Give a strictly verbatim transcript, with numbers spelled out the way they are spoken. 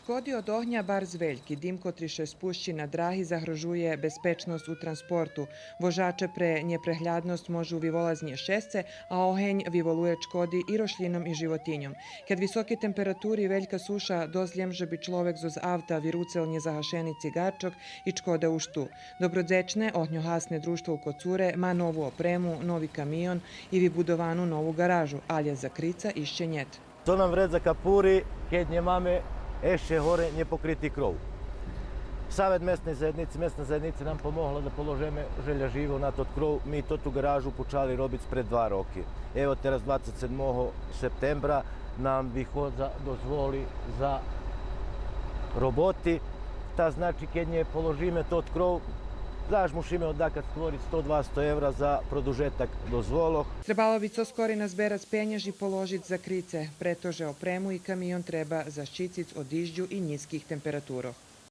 Шкоди од огня барз вельки. Дим котри ше спущи на драги загрожує безпечносц у транспорту. Вожаче пре нєпреглядносц можу виволац нєшесце, а огень виволує чкоди и рошлїном и животиньом. Кед високи температури и велька суша, досц лєм же би чловек зоз авта вируцел нєзагашени цигарчок и чкода уж ту. Добродзечне огньогасне дружтво у Коцуре ма нову опрему, нови камион и вибудовану нову ґаражу, алє закрица ище нєт. Цо нам вредза капури, кед нємаме ище горе нєпокрити кров? Савет месней заєднїци, месна заєднїца нам помогла да положиме желяживо на тот кров. Ми тоту ґаражу почали робиц пред два роки. Ево тераз двацец седмого септембра нам виходза дозволи за роботи. Та значи, кед нє положиме тот кров, заш мушиме одакат створиц сто-двасто евра за продужетак дозволох. Требало би цо скорей назберац пенєж и положиц закрице, прето же опрему и камион треба защициц од дижджу и нїзких температурох.